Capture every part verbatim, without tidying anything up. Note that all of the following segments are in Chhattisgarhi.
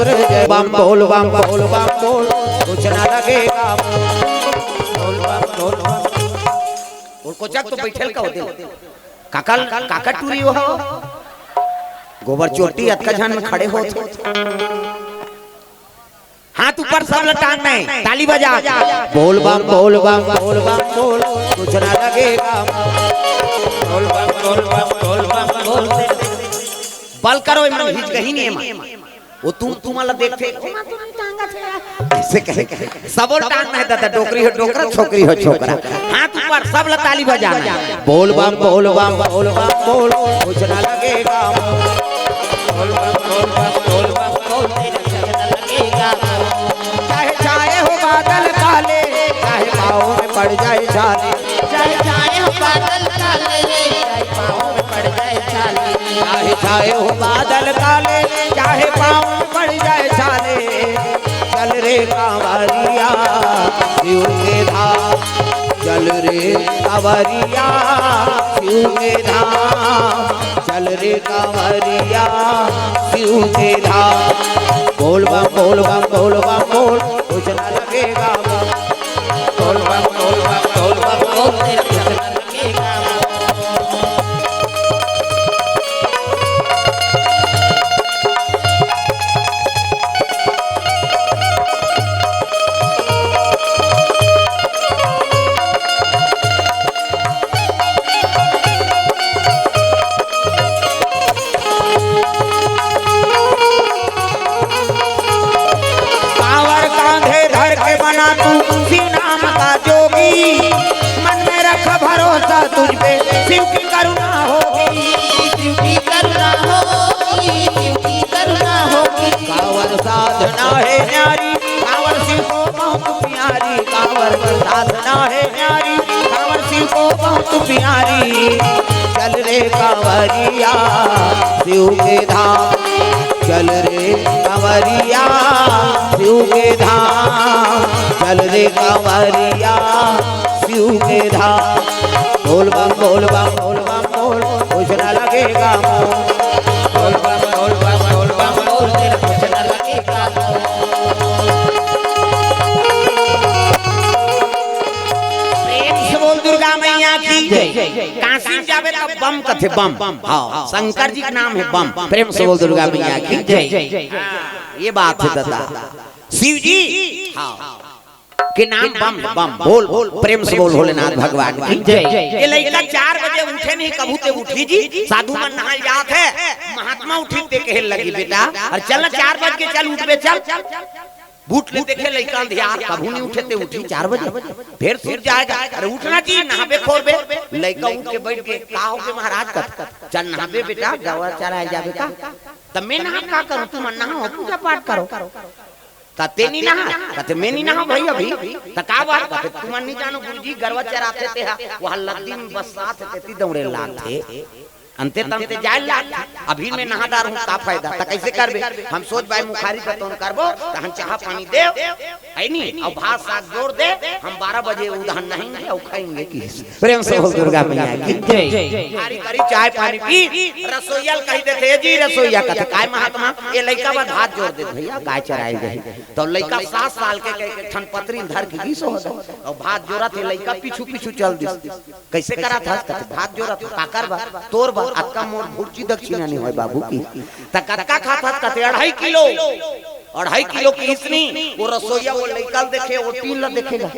जय बम बोल, बम बोल, बम बोल, कुछ ना लगेगा। बोल बम, बोल बम। और कोचक तो बैठल का होते। काका, काका टूरी हो। गोबर चोटी अतका झन में खड़े होत हो। हाथ ऊपर सब ल टांग नहीं, ताली बजा। बोल बम, बोल बम, बोल बम, बोल, कुछ ना लगेगा। बोल बम, बोल बम, बोल बम, बोल। बल करो, एमन हिचकही नहीं एमन। वो तुम, तुम वाला देखते, "ओमा तो नहीं टांगा थे यार।" ऐसे कहे, सबो ल टांग नहीं दादा, डोकरी हो डोकरा, छोकरी हो छोकरा। हाथ ऊपर, सब ल ताली बजाना। बोल बम, बोल बम, बोल बम, बोल, कुछ ना लगेगा। बोल बम, बोल बम, बोल बम, बोल, तेरे कुछ ना लगेगा। चाहे छाए हो बादल काले, चाहे पाँव में पड़ जाए छाले। चाहे छाए हो बादल काले, चाहे पाँव में पड़ जाए छाले। चाहे छाए हो बादल काले, चाहे पाँव में पड़ जाए छाले। चल रे कांवरिया, शिव के धाम। चल रे कांवरिया, शिव के धाम। चल रे कांवरिया, शिव के धाम। बोल बम, बोल बम, बोल बम, बोल, कुछ ना लगेगा। बोल बम, बोल बम, बोल बम, बोल, तेरा कुछ ना लगेगा। कांवर कांधे धर के बना तू शिव नाम का जोगी, मन में रख भरोसा तुझ पे, शिव की करुणा होगी। शिव की करुणा होगी, शिव की करुणा होगी। कांवर साधना है न्यारी, कांवर शिव को बहुत प्यारी, कांवर साधना है न्यारी, कांवर शिव को बहुत प्यारी। चल रे कांवरिया, शिव के धाम। चल रे कांवरिया, शिव के धाम। चल रे कांवरिया, शिव के धाम। बोल बम, बोल बम, बोल बम, बोल, कुछ ना लगेगा मोल। बोल बम, बोल बम, बोल बम, बोल, तेरा कुछ ना लगेगा मोल। प्रेम से बोल दुर्गा मैया की जय। काशी में जाबे तब बम कथे, बम। हाँ, शंकर जी का नाम है बम। प्रेम से बोल दुर्गा मैया की जय। हाँ, ये बात है दादा। शिव जी, हाँ, के नाम बम, बम। बोल, बोल, प्रेम से बोल भोलेनाथ भगवान की जय। ये लइका चार बजे उठे नहीं, कभू ते उठी जी, साधु मन नहाय जात हे, महात्मा उठी ते कहे लगी, "बेटा, अरे चल ना, चार बज के चल, उठबे, चल।" बूट ले देखे लइका अंधियार, कभू नहीं उठे ते उठी चार बजे, फिर सूरज जाएगा, "अरे उठना जी, नहाबे खोरबे।" लइका उठ के बैठ के, "का हो गे महाराज?" कथे, "चल नहाबे बेटा, गवा चराय जाबे का।" "त मैं नहा का करूँ, तुमन नहाओ, पूजा पाठ करो।" कथे, "नहीं नहा।" कथे, "मैं नहीं नहा भाई अभी।" "त का बात?" कथे, "तुमन नहीं जानो गुरुजी, गरवा चराथे ते हा, वहाँ लद्दी में बस्सात हे, तेती दौड़े लागथे। अंते तंते जाए लागथे। अभी मैं नहा डार हूँ, का फायदा?" "त कैसे करबे?" "हम सोच बाय मुखारी का तोन करबो, तहन चाहा पानी दे, है नी, अउ भात साग जोर दे, हम बारह बजे उधन नहाएंगे अउ खाएंगे।" की प्रेम से बोल दुर्गा मैया की जय। बारी बारी चाय पानी पी, रसोइया ल कहि देथे, "ए जी रसोइया।" कथे, "काय महात्मा?" "ए लइका बर भात जोर दे भैया, गाय चराए गए।" त लइका सात साल के, के, के ठन पतरी धर के गिस हो, अउ भात जोरत हे, लइका पीछू पीछू चल दिस। "कैसे करत हस?" कथे, "भात जोरत हूँ।" "काकर बर?" "तोर बर, अतका मोर भुर्जी दक्षिणा नहीं होय बाबू की।" "त कतका खात हस?" कथे, "अढ़ाई किलो।" अढ़ाई किलो की इसनी, वो रसोइया वो लइका ल देखे, वो टीन ल देखेगा।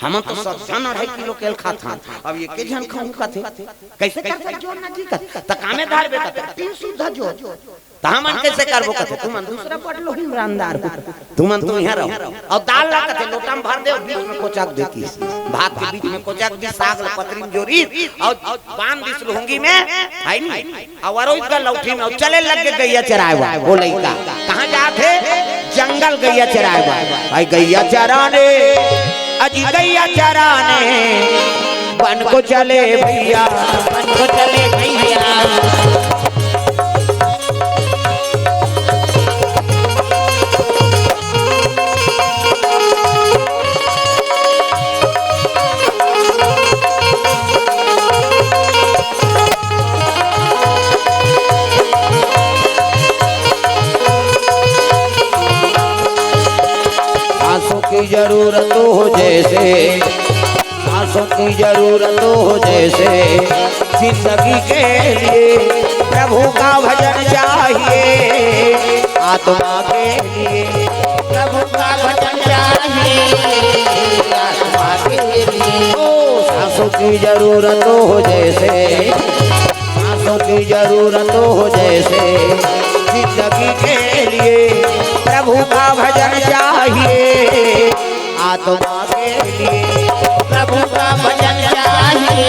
"हमन तो सब झन अढ़ाई किलो केल खात हन, अब एके झन खाहूँ?" कथे, "कैसे करत हस जोर ना जी?" कथे, "त कामे धरबे?" कथे, "टीन सुद्धा जोर।" "त हमन कैसे करबो?" कथे, "तुमन दूसरा पट लो, हिमरानदार हो, तुमन तो यहाँ रहो।" अउ दाल ला कथे, लोटा में भर दे, बीच में कोचक देती, भात के बीच में कोचक दी, साग ला पतरी में जोरी, अउ बांध दिस लुंगी में, है नी? अउ अरोज का लौठी में, अउ चले लग गे गैया चराए बर। वो लइका कहाँ जात हे? जंगल गैया चराए बर। भाई गैया चराने, अजी गैया चराने, बन को चले भैया, बन को चले भैया। जरूरत हो जैसे, सांसों की जरूरत हो जैसे, जिंदगी के लिए प्रभु का भजन चाहिए, आत्मा के लिए प्रभु का भजन चाहिए, आत्मा के लिए। ओ, सांसों की जरूरत हो जैसे, सांसों की जरूरत हो जैसे, जिंदगी के लिए प्रभु का भजन चाहिए, आत्मा के लिए प्रभु का भजन चाहिए,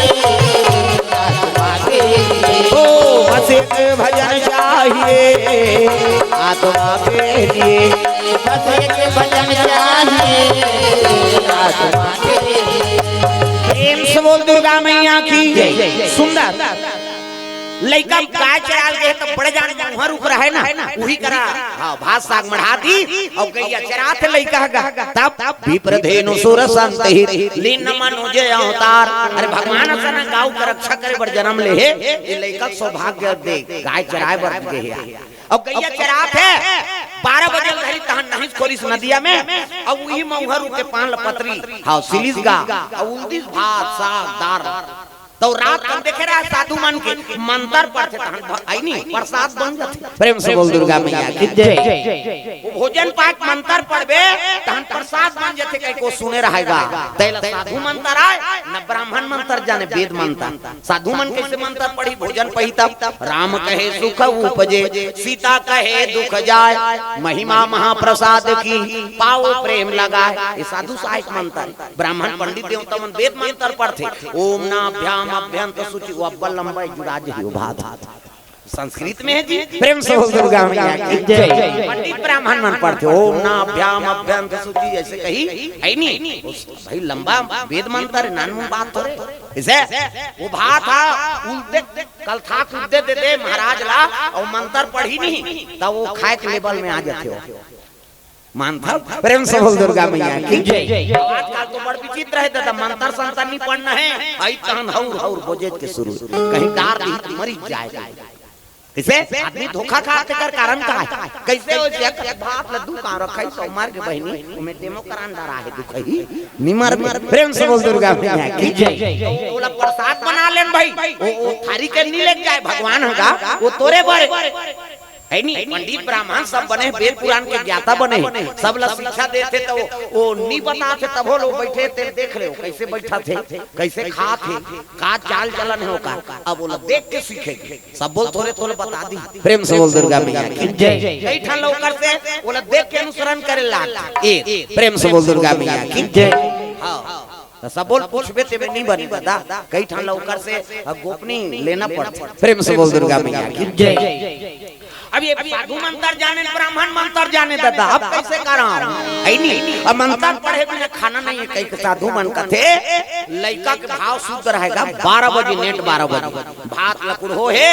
आत्मा के लिए। ओ, बस एक भजन चाहिए, आत्मा के लिए। बस एक भजन चाहिए, आत्मा के लिए। प्रेम से बोल दुर्गा मैया की जय। सुंदर लइका गाय चराल गे त बड़े जान मउहा रूख रहय ना, उही करा, हाँ, भात साग मढ़ा दी अउ गइया चराथे लइका ह गा। तब विप्र धेनु सुर संत हित, लीन मनुज अवतार। अरे भगवान असन गाँव के रक्षा करे बर जनम ले हे, ये लइका के सौभाग्य दे, गाय चराए बर दे हे। अउ गइया चरात हे, बारह बजे धरी तहन नहिस खोलिस नदिया में, अउ उही मउहा रूख के पान ल पतरी, हाँ, सिलिस गा, अउ उल्दिस भात साग दार। त रात कन देखे रहा साधु मन के मंतर पढ़थे तहन भ-, आई नी, प्रसाद बन जाथे। प्रेम से बोल दुर्गा मैया की जय। वो भोजन पाक मंतर पढ़बे तहन प्रसाद बन जाथे, कहि को सुने रहय गा। तैला साधु मंतर आय, न ब्राह्मण मंतर जाने, वेद मंतर। साधु मन कइसे मंतर पढ़ही, भोजन पही तब? राम कहे सुख उपजे, सीता कहे दुख जाय, महिमा महाप्रसाद की, पाओ प्रेम लगाय। ये साधु सहायक मंतर। ब्राह्मण पंडित देवता मन वेद मंतर पढ़थे, ओम नाभ्याम अभ्यंत शुचि, वो अब्बल लंबा जुड़ा जही, वो भात। संस्कृत में हे जी। प्रेम से बोल दुर्गा मैया की जय। पंडित ब्राह्मण मन पढ़थे, ओम नाभ्याम अभ्यंत शुचि, अइसे कही, हइ नी? भाई लंबा वेद मंतर, नानमुन बात थोरे। अइसे वो भात हा, उल्दे कलथा के उल्दे दे दे महाराज ला, अउ मंतर पढ़ही नहीं, त वो खाए के लेवल में आ जाथे हो। मानथव? प्रेम से बोल दुर्गा मैया की जय। आजकल तो बड़ विचित्र हे दादा, मंतर संतर नहीं पढ़ना हे, अइ तहन हउर हउर बोजेत के शुरू, कहीं डार दी त मरी जाय। कइसे? आदमी धोखा खाथे, तेकर कारण का हे? कइसे हो जे भात ल दू कांव रखइस, सोमवार के बहिनी, ओमे डेमो करान डरा हे, दुखही, निमर में। प्रेम से बोल दुर्गा मैया की जय। ओला प्रसाद बना लेन भाई, ओ, ओ थारी के नी लेके जाय भगवान ह गा, वो तोरे बरे। हइ नी? पंडित ब्राह्मण सब बने, वेद पुराण के ज्ञाता बने, सब ला शिक्षा देथे त वो, वो नी बताथे तभो लो बइठे, तेल देख ले, कइसे बइठाथे, कइसे खाथे, का चाल चलन हे ओकर। अब ओला देख के सीखे। सब बोल थोरे थोरे बता दी। प्रेम से बोल दुर्गा मैया की जय। कई ठन ला ओकर से ओला देख के अनुसरण करे लाग। एक, प्रेम से बोल दुर्गा मैया की जय। हाँ। त सब बोल पूछबे तेमे नी बनी दादा। कई ठन ला ओकर से गोपनीय लेना पड़थे। प्रेम से बोल दुर्गा मैया की जय। अब ये साधु मंतर जाने, ब्राह्मण मंतर जाने दादा, अब कइसे करांव? हइ नी? अब मंतर पढ़े बिना खाना नहीं हे, कहि के साधु मन कथे, लइका के भाव शुद्ध रहय गा, बारह बजे नेट, बारह बजे भात लकुड़हो हे,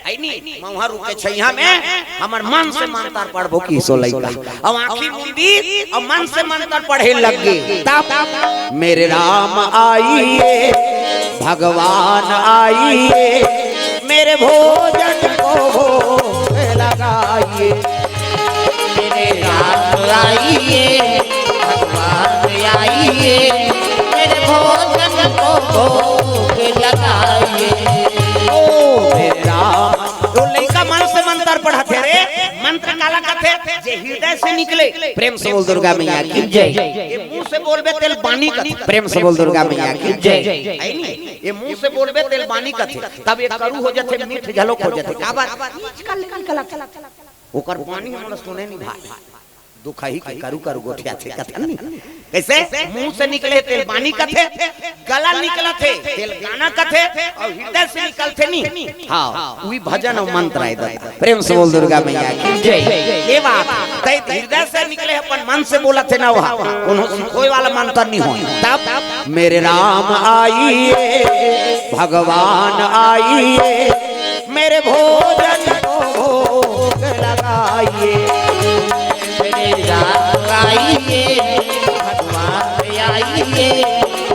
हइ नी? मउहा रूख के छइहां में हमर मन से मंतर पढ़बो कहिस ओ लइका। अब आंखी मुंदी, अब मन से मंतर पढ़े लग गे। तब मेरे राम आइए, भगवान आइए, मेरे भोजन को भोग लगाइए। मेरे राम आइए, भगवान आइए, मेरे भोजन को भोग लगाइए। ओ मेरे राम, वो लइका मन से मंतर पढ़त हे रे। मंत्र काला कथे? जे हृदय से निकले। प्रेम से बोल दुर्गा मैया की जय। ये मुंह से बोलबे तेल बानी कथे। प्रेम से बोल दुर्गा मैया की जय। हइ नी? ये मुंह से बोलबे तेल बानी कथे, तब ये करू हो जाथे, मीठ घलोक हो जाथे। काबर? नीच कर ले निकलत। ओकर बानी हमन सुने नी भाई। दुखही के करू करू गोठियाथे कथन नी। कइसे? मुंह से निकले तेल बानी कथे, गला निकलत हे तेल गाना कथे, अउ हृदय से निकलथे नी। हाँ, उही भजन अउ मंतर आय दादा। प्रेम से बोल दुर्गा मैया की जय। ये बात, तैं हृदय से निकले, अपन मन से बोलत हे ना, वहा कोनो सिखोय वाला मंतर नहीं होय। तब मेरे राम आइए, भगवान आइए, मेरे भोजन को भोग लगाइए। मेरे राम आइए, भगवान आइए,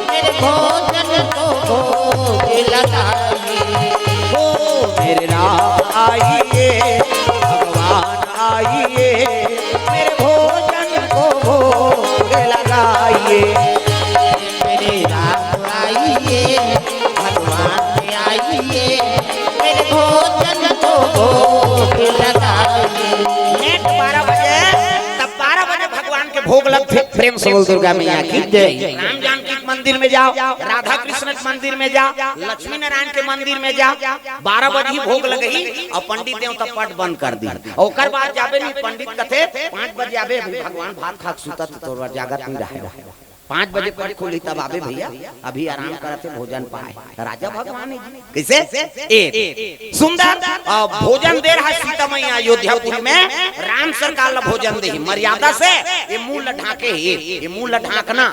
मेरे भोजन को भोग लगाइए। ओ मेरे राम आइए, भगवान आइए, मेरे भोजन को भोग लगाइए। भोग लगथे। प्रेम से बोल दुर्गा मैया की जय। राम जानकी के मंदिर में जाओ, राधा कृष्ण के मंदिर में जाओ, लक्ष्मी नारायण के मंदिर में जाओ, बारह बजे ही भोग लगही अउ पंडित देवता पट बंद कर दी। अउ ओकर बाद जाबे नहीं, पंडित कथे, "पाँच बजे आबे, अभी भगवान भात खा के सुतत, तोर बर जागत नहीं रहे।" पाँच बजे पट खुलही तब आबे भैया, अभी आराम करत हे, भोजन पाए। राजा भगवान हे जी। कइसे? ए, सुंदर, अ, भोजन दे रहा सीता मैया अयोध्यापुरी में, राम सरकार ला भोजन देही मर्यादा से। ये मुंह ला ढांके हे, ये मुंह ला ढांकना,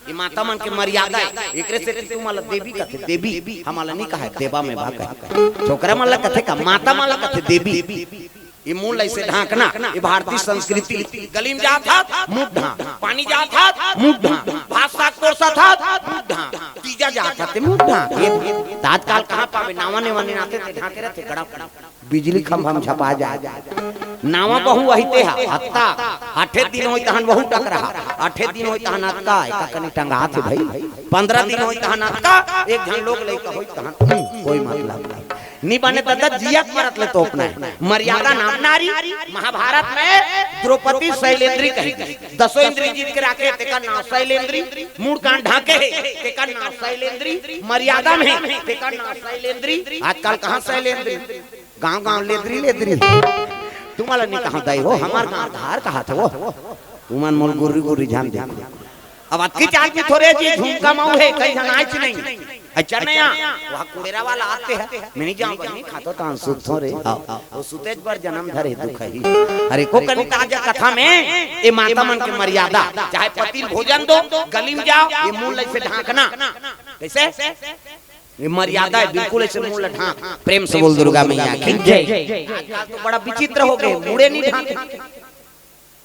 ये माता मन के मर्यादा हे। एकरे से तुमन ला देवी कथे, देवी, हमन ला नहीं कहे, देवा में बा कहे। छोकरा मन ला कथे का, माता मन ला कथे देवी। ये मुंह ला अइसे ढांकना, ये भारतीय संस्कृति। गली में जात हस, मुंह ढांक, पानी जात हस, मुंह ढांक, भात साग परोसत हस, मुंह ढांक, तीजा जात हस, ते मुंह ढांक। ये त आजकल कहाँ पाबे, नावा नेवा नेनाथे ते ढांके रहिथे, गड़ा बिजली खंभा में झपा जाए। नावा बहू वही ते हा, हत्ता, आठे दिन होई तहन वहू टकरा, आठे दिन होई तहन अतका, एका कनी टंगाथे भाई, पंद्रह दिन होई तहन अतका, एक झन लोग लइका होई तहन, कोई मतलब नहीं। नी बने ददा, जियत मरत ले तोपना हे। मर्यादा नाम नारी। महाभारत में द्रौपदी शैलेंद्री कही गई। दसों इंद्री जीत के राखे, तेकर नाम शैलेंद्री। मुड़ कान ढांके हे, तेकर नाम शैलेंद्री। मर्यादा में हे, तेकर नाम शैलेंद्री। आजकल कहाँ शैलेंद्री? गांव गांव लेदरी लेदरी। तुमन ला नहीं कहा दाई हो, हमर गांव धार कहा था वो। तुमन मोर गुर्री गुर्री जान देखो। अब अतकी चाल की थोरे जी झुमका मऊ हे, कहीं झनाइच नहीं। अच्छा नया, वहाँ कुड़ेरा वाला आते हैं। मैं नहीं जाऊँ बहिनी, खातो तान सुत थोरे। हाँ, वो सुतेज बर जन्म धरे दुख ही। अरे को कनी ताजा कथा में, ये माता मन के मर्यादा, चाहे पति ल भोजन दो, गली में जाओ, ये मुंह ला अइसे ढांकना। कइसे? ये मर्यादा हे, बिल्कुल अइसे मुंह ला ढांक। प्रेम से बोल दुर्गा मैया की जय। आजकल तो बड़ा विचित्र हो गए, मुड़े नहीं ढांके।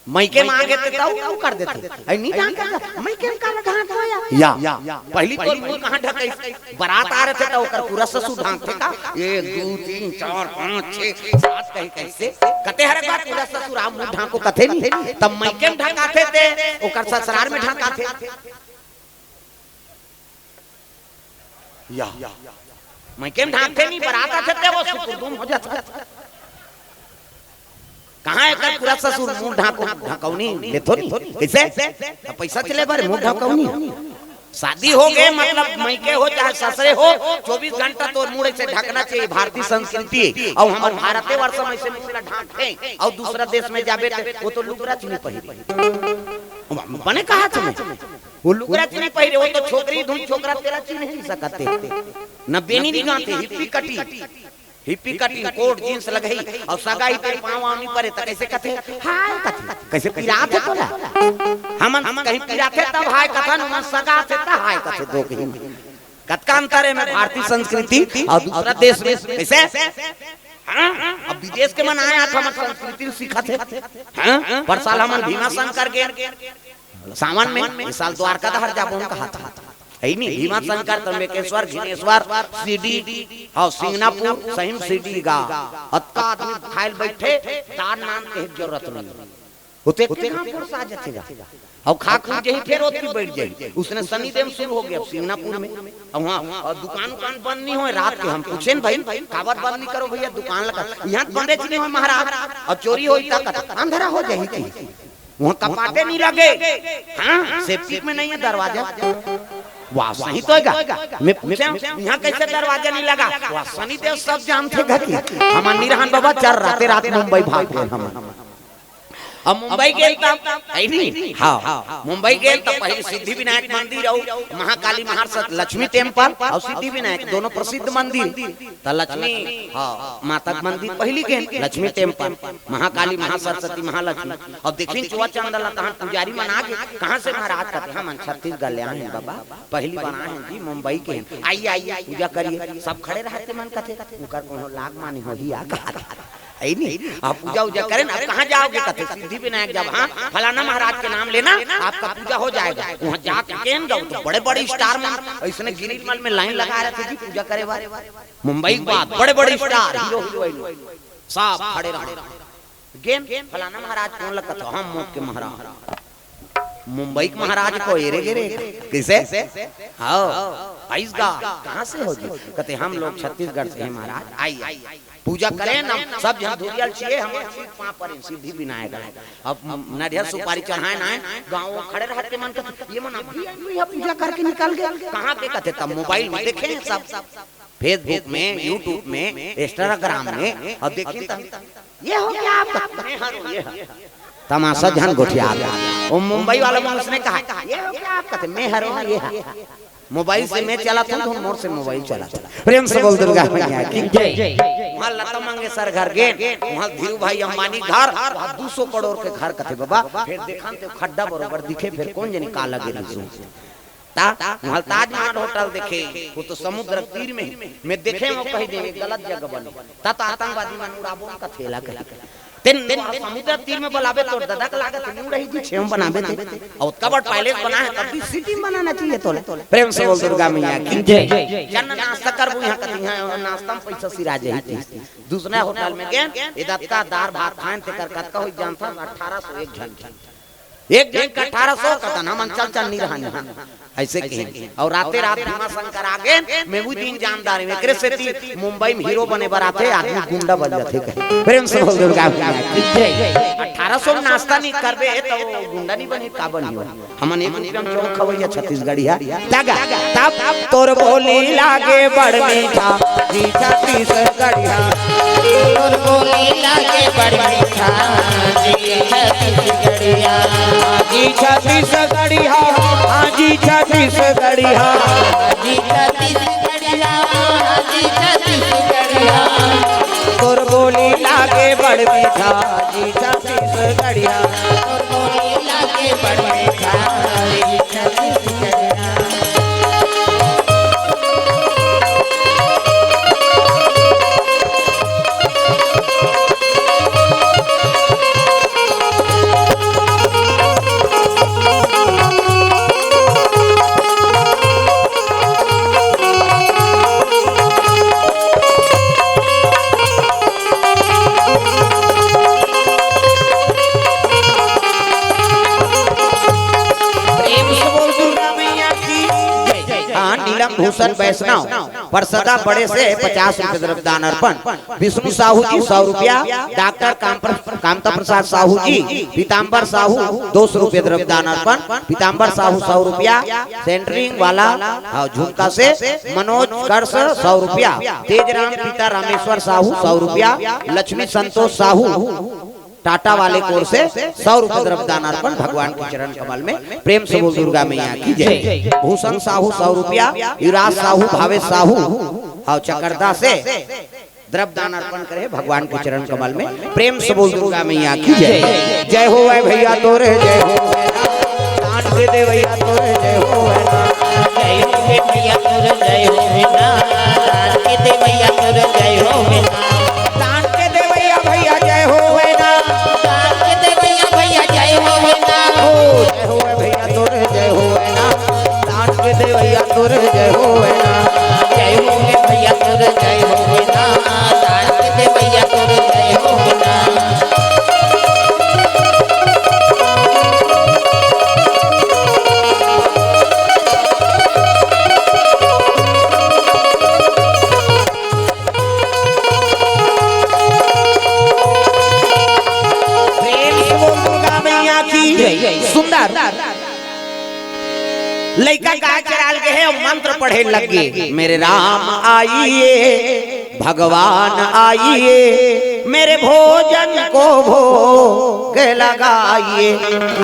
मइके में आगे ते तऊ कर देथे। अई नहीं ढांक कर, मइके में काला ढांक होया। या, पहली तो मुंह कहाँ ढकइस? बरात आ रहे थे तो ओकर पूरा ससुर ढांकथे का? एक, दू, तीन, चार, पाँच, छः, सात कहीं कइसे? कते हरे बात पूरा ससुर आप मुंह ढांको कथे नहीं। तब मइके में ढकाथे ते, ओकर ससुरार में ढकाथे। या। मइके में ढांकथे नहीं, बरात आथे ते वो सुकुरदुम हो जाथे। कहाँ एकर पूरा ससुर मुंह ढांको, ढकौनी लेथो नहीं? कइसे? त पइसा चले बर मुंह ढकौनी। शादी हो गए, मतलब मइके हो चाहे ससुरे हो, चौबीस घंटा तोर मुंह अइसे ढकना चाहिए, भारतीय संस्कृति हे। अउ हमर भारते वर्ष में अइसे मुंह ला ढांकथे, अउ दूसरा देश में जाबे त वो तो लुगरा चुनी पहिरे। बने कहा तुमने? वो लुगरा चुनी पहिरे, वो तो छोकरी धुन छोकरा तेला चिन्हे नहीं सकत हे। न बेनी नहीं गांथे, हिप्पी कटी, हिप्पी कटी, कोट जींस लगही, अउ सगा ही तेरे पाँव आँव नहीं परे, त कइसे कथे? हाय कथे, कइसे पिरात हे तोला? हमन कहीं पिराथे तब हाय कथन, हमन सगा थे त हाय कथे दो कहीं। कतका अंतर हे में भारतीय संस्कृति अउ दूसरा देश में। कइसे? हाँ? अब विदेश के मन आए, आज हमर संस्कृति ल सीखत हे। हाँ? पर साल हमन भीमा शंकर के सावन में, इस साल द्वारका डहर जाबो हम कहा था। हे नहीं, भीमा शंकर, त्र्यंबकेश्वर, घृणेश्वर, शिरडी, हाँ, सिंगनापुर, सही में शिरडी गा। अतका आदमी खाए ल बइठे, दान नान के जरूरत नहीं। होते, होते कहाँ फुरसा जाथे गा? अउ खा खा जही फेर ओती बइठ जाही। उसने शनिदेव शुरू हो गया अब सिंगनापुर में। अउ हाँ, अउ दुकान उकान बंद नहीं होए रात के। हम पूछेन भाई, काबर बंद नहीं करो भैया दुकान लगा? यहाँ बंदे च नहीं होए महाराज, अउ चोरी होई त अंधरा हो जाही कि। वहाँ कपाटे नहीं लगे। हाँ, सेप्टिक में नहीं हे दरवाजा। वाह, सही तो हे गा। मैं पूछेन, यहाँ कइसे दरवाजा नहीं लगा? वाह, शनिदेव सब जानथे गा कि। हमन नहीं रहन बाबा, चार राते रात मुंबई भाग गए हम। अब मुंबई गेन त, हे नहीं? हाँ, मुंबई गेन त पहली सिद्धि विनायक मंदिर अउ महाकाली महासरस्वती लक्ष्मी टेम्पल अउ सिद्धि विनायक दोनों प्रसिद्ध मंदिर। त लक्ष्मी, हाँ, माता के मंदिर पहली गेन, लक्ष्मी टेम्पल, महाकाली महासरस्वती महालक्ष्मी। अब देखिन चुआ चंदा ला तहन पुजारी मन आगे, कहाँ से महाराज? कथे हमन छत्तीसगढ़ ले आए हैं बाबा, पहली बार आए हैं जी, मुंबई के हैं। आइए, आइए, पूजा करिए। सब खड़े रहते मन कथे, उनकर कोनो लाग मानी होही या कहा। हे नहीं? अब पूजा उजा करेन, अब कहाँ जाओगे? कथे सिद्धि विनायक जाबो। हाँ, फलाना महाराज के नाम लेना, आपका पूजा हो जाएगा। वहाँ जाके केन जाओ तो बड़े बड़े स्टार मन, अइसने ग्रिल मन में लाइन लगा रहे थे जी पूजा करे बर। मुंबई के बात, बड़े बड़े स्टार, हीरो हीरोइन, सब खड़े रहो। गेन फलाना महाराज कोन लगत हो? हम मोक के महाराज। मुंबई के महाराज को एरे गेरे कइसे? हाँ, आइस गा, कहाँ से हो जी? कहते, "हम लोग छत्तीसगढ़ से हैं महाराज।" आई, आई, पूजा करें ना, सब झन धुरिया ल छिए, हम सिद्ध पाँव परेन, सिद्धि विनायक है। अब नरियर सुपारी चढ़ाए ना, गाँव खड़े रहते मन कहते, "ये मन अभी आए हुए हैं, पूजा करके निकल गए, कहाँ के?" कहते, "तब मोबाइल में देखे हैं सब।" Facebook में, YouTube में, Instagram में, अब देखिए तो, "ये हो क्या आपका?" मैं हरो, ये हरो। तमाशा झन गोठिया। वो मुंबई वाला मन उसने कहा, "ये हो क्या आपका?" कहते, "मैं हरो, ये है।" मोबाइल से मैं चलाता हूँ, मोर से मोबाइल चलाता हूँ। प्रेम से बोल दुर्गा मैया की। जय। वहाँ लता मंगेशकर घर गेन, वहाँ धीरू भाई अंबानी घर, वहाँ दू सौ करोड़ के घर कथे बाबा। फिर देखा तो खड्डा बरोबर दिखे, फिर कौन जनी का लगे रिसू। ता, वहाँ ताजमहल होटल देखे, वो तो समुद्र तीर में ही। मैं देखे वो कही दे, गलत जगह बने। ता तो आतंकवादी मन उड़ाबो उनका थेला कही। तेन, तेन वहाँ समुद्र तीर में बलाबे तो ददक लागत नहीं उड़ही जी, छेम बनाबे ते। और कबड़ पैलेस बना है, तब भी सिटी में बनाना चाहिए तोला। प्रेम से बोल दुर्गा मैया की जय। जन नाश्ता करबो यहाँ कती है, नाश्ता में पैसा सिरा जाही। दूसरा होटल में गेन, इदत्ता दार भात खाएन, तेकर कतका होई जानता, अठारह सौ एक झन। एक झन के अठारह सौ कतन, हमन चल चल नहीं रहन। ऐसे कहे। और राते रात भीमा शंकर आ गेन, मैं वो दिन जानदार हूँ। एकरे सेती मुंबई में हीरो बने बर आथे, आदमी गुंडा बन जाथे कहे। प्रेम से बोल दुर्गा मैया की जय। अठारह सौ में नाश्ता नहीं करबे, तो गुंडा नहीं बने, का बनी हो? हमन एक रुपया में चौक खवैया छत्तीसगढ़िया। तगा, तब तोर बोली लागे बड़ मीठा, जी छत्तीसगढ़िया। तोर बोली लागे बड़ मीठा, जी छत्तीसगढ़िया। जी छत्तीसगढ़िया, हाँ जी छत्तीसगढ़िया। जी छत्तीसगढ़िया, हाँ जी छत्तीसगढ़िया। तोर बोली लागे बड़ मीठा, जी छत्तीसगढ़िया। तोर बोली लागे बड़ मीठा, जी छत्तीसगढ़िया। प्रेम से बोल दुर्गा मैया की जय। हाँ, नीलम भूषण वैष्णव परसदा बड़े से पचास रुपए द्रव्य दान अर्पण। विष्णु साहू जी सौ रुपया, डॉक्टर काम प्र-, कामता प्रसाद साहू जी, पीताम्बर साहू दो सौ रुपया द्रव्य दान अर्पण, पीताम्बर साहू सौ रुपया, सेंटरिंग वाला, हाँ, झुमका से मनोज कर्स सौ रुपया, तेजराम पिता रामेश्वर साहू सौ रुपया, लक्ष्मी संतोष साहू टाटा वाले की ओर से सौ रुपये द्रव्य दान अर्पण भगवान के चरण कमल में। प्रेम से बोल दुर्गा मैया की जय। भूषण साहू सौ रुपया, युवराज साहू, भावेश साहू, हाँ, चकरदा से द्रव्य दान अर्पण करे भगवान के चरण कमल में। प्रेम से बोल दुर्गा मैया की जय। जय हो भैया तोरे जय हो, दान के देवैया तोरे जय हो। जय हो भैया तोरे जय हो, दान के देवैया तोरे जय हो। दान के देवैया भैया जय हो है ना। दान के देवैया भैया जय हो है ना। ओ जय हो है भैया तोरे जय हो है ना। दान के देवैया तोरे जय हो है ना। जय हो है भैया तोरे जय हो है ना। दान के देवैया तोरे जय हो है ना। प्रेम से बोल दुर्गा मैया की। सुंदर। लइका गाय चराल के है और मंत्र पढ़े लग गए, "मेरे राम आइए, भगवान आइए, मेरे भोजन को भोग लगाइए।"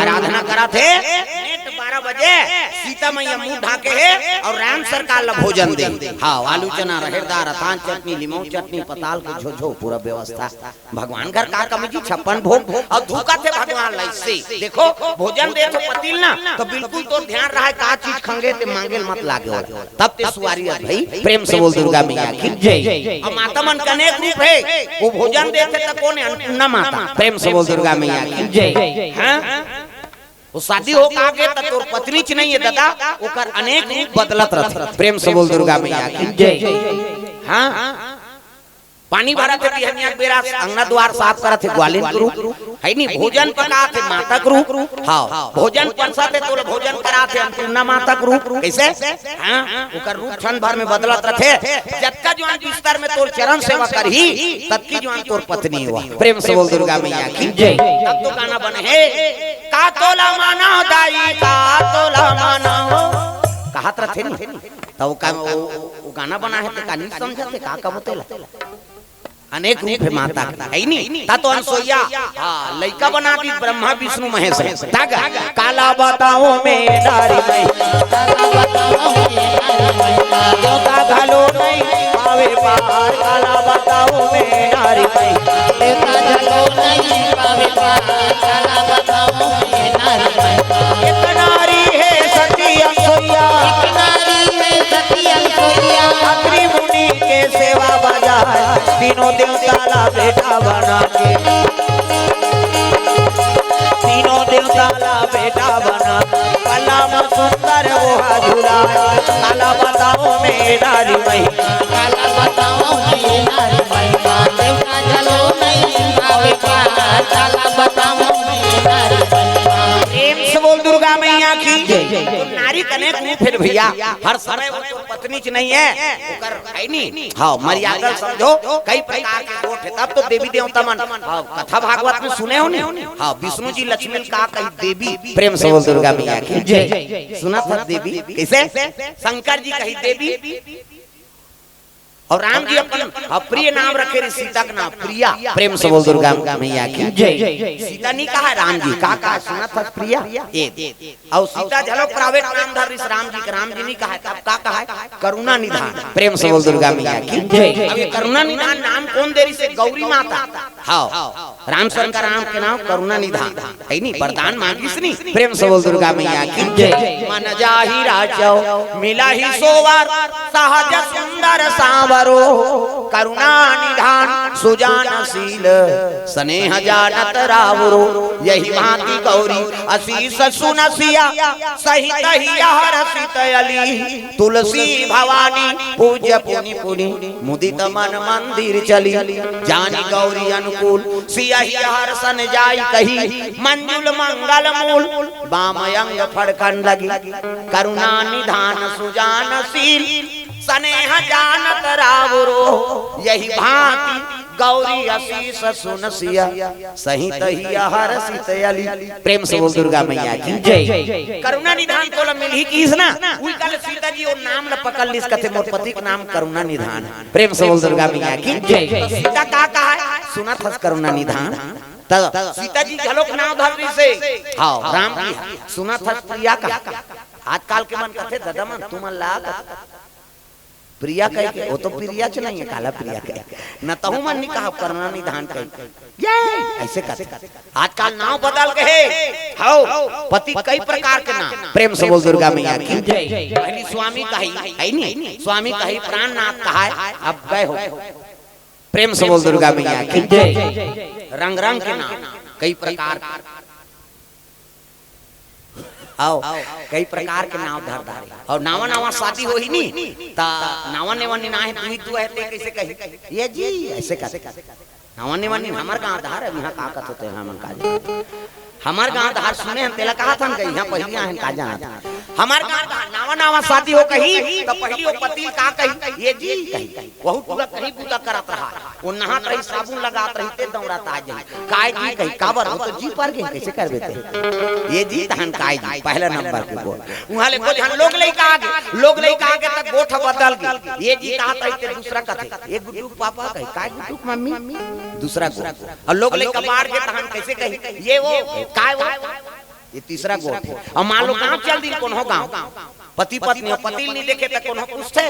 आराधना करा थे, नेट बारह बजे सीता मैया मुंह ढाके है और राम सरकार ला भोजन दे। हाँ, आलू चना, रहेर दार, अथान चटनी, लिमऊ चटनी, पताल के झोझो, पूरा व्यवस्था। भगवान घर का कमी जी, छप्पन भोग और धूका थे भगवान ला इससे। देखो, भोजन दे तो पतिल ना, तो बिल्कुल तो ध्यान रहा है, का चीज खंगे ते मांगे मत लागे वाला। तब ते सुवारी है भाई, प्रेम से बोल दुर्गा मैया की जय। अब माता मन का अनेक रूप है, वो भोजन दे थे तो कौन है? अन्नपूर्णा माता। प्रेम से बोल दुर्गा मैया की जय। हाँ? वो शादी हो का के त तोर पत्नी च नहीं है दादा, ओकर अनेक रूप बदलत रहते। प्रेम से बोल दुर्गा मैया की जय। हाँ? पानी भरत हे बिहनिया के बेरा, अंगना दुआर साफ करत हे ग्वालिन के रूप, हे नी? भोजन पकात हे माता के रूप, हाँ, भोजन परसत हे तोला भोजन करात हे अन्नपूर्णा माता के रूप। कइसे? हाँ, ओकर रूप क्षण भर में बदलत रथे। जतका जुवान बिस्तर में तोर चरण सेवा करही, ततकी जुवान तोर पत्नी होही। प्रेम से बोल दुर्गा मैया की जय। तब तो गाना बने हे, का तोला मानव दाई, का तोला मानव, कहत रथे नी। त वो का, वो, वो गाना बना हे त का नी समझत हे, का कबो तेला? अनेक रूप हे माता के, हे नी? त तो अनसोइया, हाँ, लइका बना दिस ब्रह्मा विष्णु महेश हे। त गा, काला बतावँव मैं नारी मैं, देवता घलो नइ पावे पार, काला बतावँव मैं नारी मैं। एक नारी हे सती अनसोइया, अत्रि मुनि के सेवा बजाय, तीनों देवता ला बेटा बना के, तीनों देवता ला बेटा बना, पल्ला म सुंदर ओहा झुलाय, काला बतावँव मैं नारी मैं। प्रेम से बोल दुर्गा मैया की जय। नारी कने रूप हे भैया, हर समय वो तो पत्नी च नइ हे, ओकर हे नी? हाँ, मर्यादा समझो, कई प्रकार के गोठ हे। तब तो देवी देवता मन, हाँ, कथा भागवत में सुने हो नी? हाँ, विष्णु जी लक्ष्मी ल का कही देवी। प्रेम से बोल दुर्गा मैया की जय। सुनत हस देवी, कइसे? शंकर जी कही देवी, अउ राम जी अपन, हाँ, प्रिय नाम रखे रहिस सीता के नाम प्रिया। प्रेम से बोल दुर्गा मैया की जय। सीता नी कहा राम जी, का कहा? सुनत हस प्रिया? ए, अउ सीता घलो private नाम धर रहिस राम जी के, राम जी नी कहा, तब का कहा? करुणा निधान। प्रेम से बोल दुर्गा मैया की जय। अब ये करुणा निधान नाम कोन दे रहिस? गौरी माता। हाँ, राम शंकर राम के नाम करुणा निधान। हे नी? वरदान मांगिस नी। प्रेम से बोल दुर्गा मैया की जय। मन जाहि राचव मिलहि सो वर, सहज सुंदर सांवरो, करुणा निधान सुजान शील, स्नेह जानत रावरो। यहि भांति गौरी असीस सुनसिया, सहित हिय हरषित अली। तुलसी भवानी पूज्य पुनि पुनि, मुदित मन मंदिर चली। जानि गौरी अनुकूल, सियहि हरषन जाई कही, मंजुल मंगल मूल, बाम अंग फड़कन लगी। करुणा निधान सुजान शील, स्नेह जानत रावरो। यहि भांति गौरी असीस सुनसिया, सहित हिय हरषित अली। प्रेम से बोल दुर्गा मैया की जय। करुणा निधान तोला मिलही किहिस ना, उही काल सीता जी ओ नाम ल पकड़ लिस, कथे मोर पति के नाम करुणा निधान। प्रेम से बोल दुर्गा मैया की जय। त सीता का कहा हे? सुनत हस करुणा निधान। त सीता जी घलो के नाम धर रहिस हे। हाँ, राम जी, सुनत हस प्रिया का। आजकल के मन कथे, ददा मन, तुमन ला प्रिया कहिके, ओ तो प्रिया च नइ हे, काला प्रिया कहे। न तहूँ मन नी कहा, करुणा निधान कहिके। ये, अइसे कथे। आजकल नाम बदल गे हे। हव, पति कई प्रकार के नाम। प्रेम से बोल दुर्गा मैया की जय। पहिली स्वामी कही, हे नी? स्वामी कही, प्राणनाथ कहाय, अब गए हो। प्रेम से बोल दुर्गा मैया की जय। रंग रंग के नाम, कई प्रकार के। हव, कई प्रकार के नाम धर डारे। अउ नावा नावा शादी होही नी, त नावा नेवा निनाहे दुई दुआ हे, ते कइसे कही? ये जी, अइसे कथे। नावा नेवा नी, हमर गांव धार, इहाँ का कथे ते हमन का जान। हमर गांव धार सुने हन, तेला कहत हन कही, इहाँ पहिली आए हन का जान। हमर गांव धार नावा नावा शादी हो कही, त पहिली ओ पति ल का कही? ये जी कही। बहुत पूरा कहीं बूता करत रहा, ओ नहात रही, साबुन लगात रही, ते दौड़त आ जाही। काय जी कही, काबर? ओ तो जी पर गे, कइसे करबे ते? ये जी तहन काय जी, पहिला नंबर के बोल। उहाँ ले दू झन लोग लइका आगे, लोग लइका आगे त गोठ बदल गे। ये जी कहत रही ते दूसरा कथे, ये गुड्डू के पापा कही, काय गुड्डू के मम्मी? दूसरा गोठ। अउ लोग लइका बाढ़ गे तहन कइसे कही, ये वो, काय वो? ये तीसरा गोठ हे। अउ मान लो गांव चल दी, कोनो गांव, पति पत्नी हो, पति ल नी देखे त कोनो पूछथे,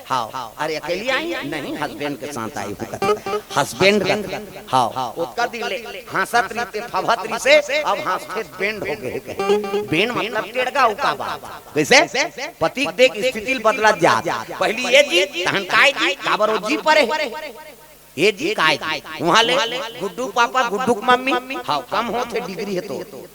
हाँ, अरे अकेली आई? नहीं, husband के साथ आई हूँ। Husband का, हाँ, ओतका दिन ले हाँसत रहिसे, फभत रहिसे, अब हाँसथे bend हो गे हे। Bend मतलब टेड़गा, ओ का बात? कइसे? पति के देख स्थिति ल बदलत जात। पहिली ये जी, तहन काय जी, काबर ओ जी परे? ये जी काय जी? उहाँ ले गुड्डू पापा, गुड्डू के मम्मी, हाँ, कम होथे degree हे तो।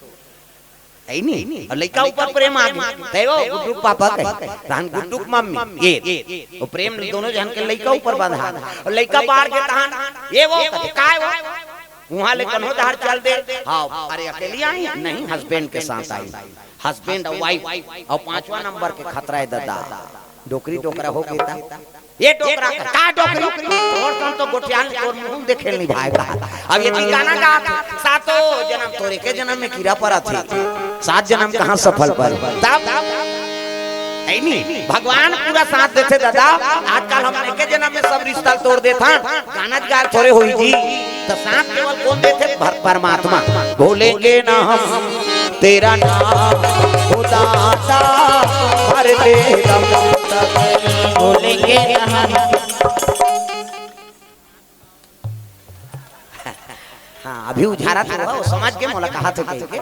है नी? अउ लइका ऊपर प्रेम आ गे, तै वो गुड्डू के पापा कहे, तहन गुड्डू के मम्मी, ये, वो प्रेम दोनों झन के लइका ऊपर बंधा, अउ लइका बाढ़ गे तहन, ये वो कथे, "काय वो?" उहाँ ले कन्हो डहर चल दे, "हाँ, अरे अकेली आई?" "नहीं, husband के साथ आई।" Husband अउ wife, अउ पांचवा नंबर के खतरा हे ददा, डोकरी डोकरा हो गे ता। ये डोकरा का, का डोकरी? तोर सन तो गोठियान तोर मुंह देखे नहीं भाई का। अब ये गाना गा, सातो जनम तोर एके जनम में कीरा परत हे, सात जनम कहाँ सफल पर? तब है नी, भगवान पूरा साथ देथे ददा। आजकल हम एके जनम में सब रिश्ता तोड़ देथन, गाना गाय थोड़े होई जी। तो साथ केवल कौन देथे? भर-, परमात्मा। भूलेंगे ना हम तेरा नाम, ओ दाता, मरते दम तक। भूलेंगे ना हम। हाँ, अभी उझारा तो हुआ, वो समझ के मोला कहा तो कह के,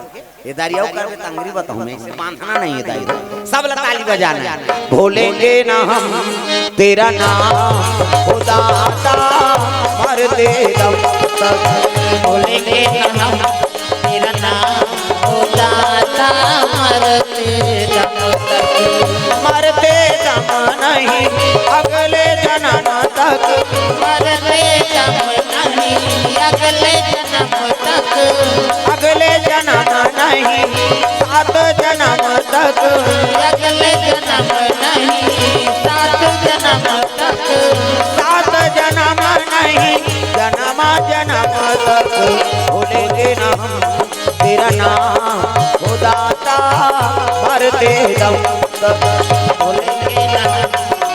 ये दारियाओ करबे तंगरी बताऊं मैं, इसे बांधना नहीं है दाई, सब ला ताली बजाना है। भूलेंगे ना हम तेरा नाम, ओ दाता, मरते दम तक। भूलेंगे ना हम तेरा नाम, ओ दाता, मरते दम तक। मरते दम नहीं, अगले जन्म तक। मरते दम नहीं, अगले जन्म तक। अगले जन्म नहीं, सात जन्म तक। अगले जन्म नहीं, सात जन्म तक। सात जन्म नहीं, जन्म जन्म तक। भूलेंगे ना हम तेरा नाम, ओ दाता, मरते दम तक। भूलेंगे